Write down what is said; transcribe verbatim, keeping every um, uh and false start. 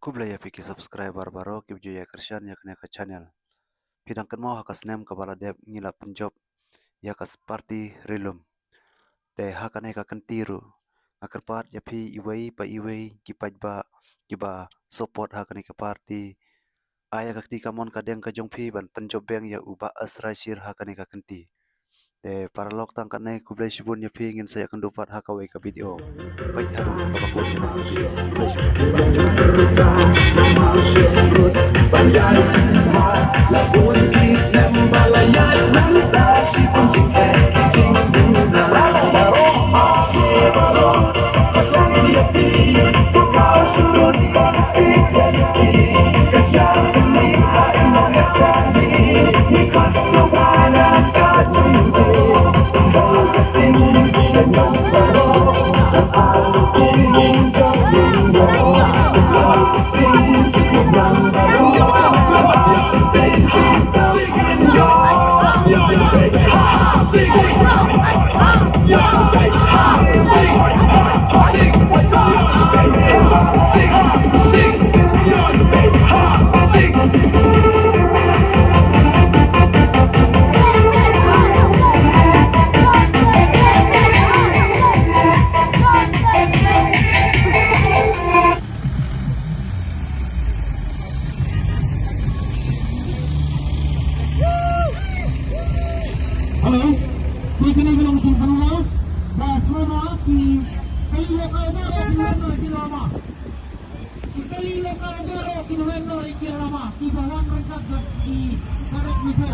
Khublei ïa phi ki subscriber baroh kiba ju ïa kyrshan ïa kane ka channel. Phi dang kynmaw ha ka snem kaba la dep ngi la pynjop ïa ka party Ri Lum. Te ha kane ka kynti ruh nga kyrpad ïa phi iwei pa iwei ki paidbah kiba support ha kane ka party. Ai ïa ka kti kamon ka deng ka jong phi ban pynjop beng ïa u Bah Asrai Shir ha kane ka kynti. Te paralok tang katne, khublei shibun ïa phi, ngin sa ïakynduh pat ha kawei ka video. Peit haduh kaba kut ïa kane ka video. Khublei shibun. Hello, kine ki long ki pynlong ba semua ki kali lokal baru ki lama. Ki kali lokal baru ki lama, ki ba wan ryngkat bad ki karet mito.